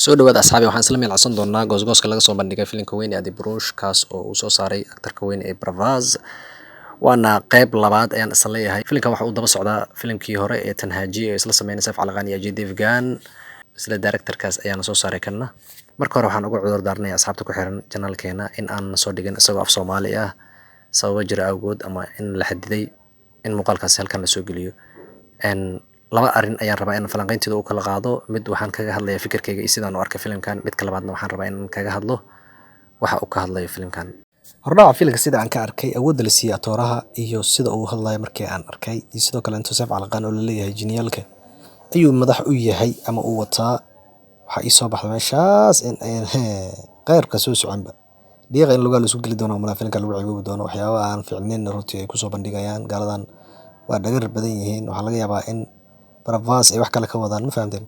Soo dhawaada asxaabi, waxaan isla miilacsan doonaa goosgooska laga soo bandhigay filimka weyn ee Adipurush, kaas oo uu soo saaray aktarka weyn ee Prabhas, waana qeyb labaad ayaan isla leeyahay. Filimkan waxa uu daba socdaa filimkii hore ee Tanhaji ee isla sameynay Saif Ali Khan iyo Ajay Devgan. Isla directorkaas ayaana soo saaray kanna. Marka hore waxaan uga cudur daarnay asxaabta ku xiran channelkeena in aan soo dhigin isagoo af Soomaali ah sababo jira awgood, ama in la xadiday in muuqaalkaasi halkan lasoo geliyo. Laba arrin ayaan rabaa in falanqaynteeda u kala qaado. Mid waxaan kaga hadlayaa fikirkayga iyo sidaan u arkay filimkan. Midka labaadna waxaan rabaa in kaga hadlo waxa uu ka hadlayo filimkan. Hordhaca filimka sida aan ka arkay, awoodda la siiyey atooraha iyo sida uu hadlayo markii aan arkay, iyo sidoo kale intuu Saif Ali Khan oo la leeyahay jiniyaalka ayuu madax u yahay ama uu wataa, waxaa ii soo baxda meeshaas in ayan qeyrka soo soconba dhiiqa in lugaha la isku geli doono malaa, filimka lagu ceeboobi doono. Waxyaabaha aan fiicnayn runtii ay kusoo bandhigayaan. Gaaladan waa dhagar badan yihiin. Waxaa laga yaabaa in Prabhas ay wax kale ka wadaan, ma fahamteen?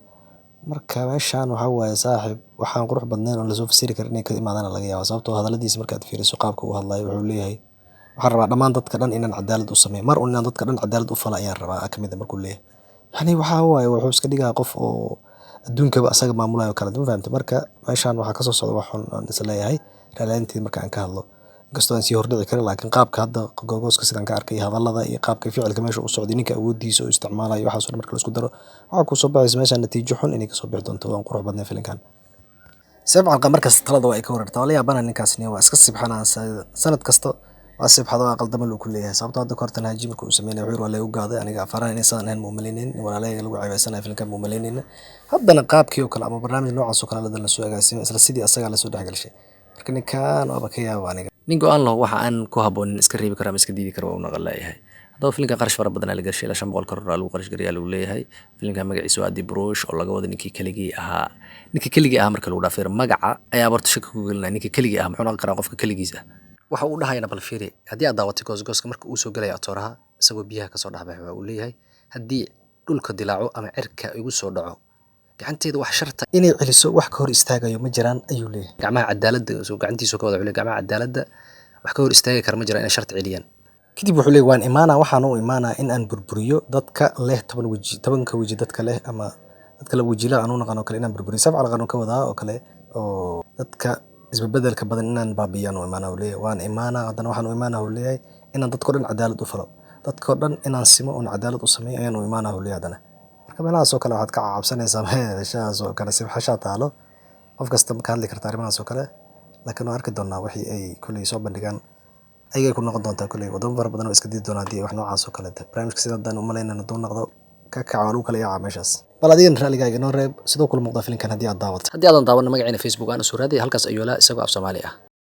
Marka meeshaan waxaa waaye, saaxiib, waxaan qurux badnayn oo lasoo fasiri karin inay ka imaadaan laga yaabaa, sababtoo hadalladiisa markaad fiiriso qaabka uu hadlayo, wuxuu leeyahay: "Waxaan rabaa dhammaan dadka dhan inaan cadaalad u sameeyo, mar un inaan dadka dhan cadaalad u fala ayaan rabaa" kamid ah markuu leeyahay. Yani waxaa waaye wuxuu iska dhigaa qof oo adduunkaba asaga maamulayo kale, ma fahamtay? Marka meeshaan waxaa kasoo socda wax xun aan is leeyahay raaliyaanteeda marka aan ka hadlo, inkastoo aan sii hordhici karin. Laakiin qaabka hadda googooska sidaan ka arkay, hadallada iyo qaabka ficilka meesha u socday, ninka awoodiisa uu isticmaalayo, waxaas oo dhan marka la isku daro, waxaa kusoo baxaysa meeshaan natiijo xun inay kasoo bixi doonto waan qurux badnayn filimkan. Saif Ali Khan markasta talada waa ay ka wareertaa. Waa la yaabana ninkaasni, waa iska sibxanaa. Sanad kasta waa sibxado, waa qaldama luu ku leeyahay, sababtoo hadda kahor Tanhaji markuu uu sameynay wuxuu yiri: "Waa laygu gaaday aniga, afarahan inay sidaan ahayn ma umaleynaynin, in walaalahayga lagu ceebeysanayo filimkan ma umaleynaynin." Haddana qaabkii oo kale ama barnaamij noocaas oo kale la soo agaasimay, isla sidii asagaa lasoo dhexgelshay. Marka ninkan waaba ka yaaba aniga. Nin go'aan laho waxa aan ku habboonin iska reebi karo ama iska diidi karo waa uu naqan leeyahay. Haddaba filimkan qarash fara badan aa la gashay, ilaa 500 karoor aa lagu qarash gariyaa lagu leeyahay. Filimkan magaciisa waa Adipurush, oo laga wado ninkii keligii ahaa. Ninkii keligii ahaa marka lagu dhaafiro, magaca ayaa horta shaki ku gelinaya. Ninkii keligii ahaa muxuu noqon karaa qofka keligiis ah? Waxa uu dhahayana bal fiiri. Haddii aad daawatay goosgooska, marka uu soo gelaya atooraha isagoo biyaha kasoo dhex baxay, waxa uu leeyahay: "Haddii dhulka dilaaco ama cirka igu soo dhaco, gacanteeda wax sharta inay celiso wax ka hor istaagayo ma jiraan," ayuu leeyahay. Gacmaha cadaaladda soo gacantiisa ka wada wuxuu leeyahay gacmaha cadaaladda wax ka hor istaagi kara ma jiraan inay sharta celiyaan. Kadib wuxuu leeyahay: "Waan imaanaa, waxaan u imaanaa in aan burburiyo dadka leh 10 weji, 10-ka weji dadka leh ama dadka la wejila aan u naqaan oo kale inaan burburiyo." Saif Ali Khan uu ka wadaa oo kale oo dadka isbebedelka badan inaan baabiyaan u imaanaa, uu leeyahay. "Waan imaanaa, haddana waxaan u imaanaa," uu leeyahay, "inaan dadka oo dhan cadaalad u falo, dadka oo dhan inaan simo oon cadaalad u sameeyo ayaan u imaanaa," uu leeyahay haddana. Marka meelahaas oo kale waxaad ka cabsanaysaa meeshaas oo kale sibxashaa taalo. Qof kasta ma ka hadli karta arrimahaas oo kale, laakiin waan arki doonaa wixii ay kolley soo bandhigaan. Ayagay ku noqon doontaa kolley. Wadamo fara badan oo iska diidi doonaa haddii wax noocaas oo kale barnaamijka sida haddaan u malaynayno hadduu noqdo ka kaca, waa lagu kala yaacaa meeshaas. Bal adigana ra'yigaaga inoo reeb. Sidoo kula muuqda filimkan haddii aad daawato? Haddii aadan daawan, magaciina Facebook aan usoo raadiy, halkaas ayuu laa isagoo af Soomaali ah.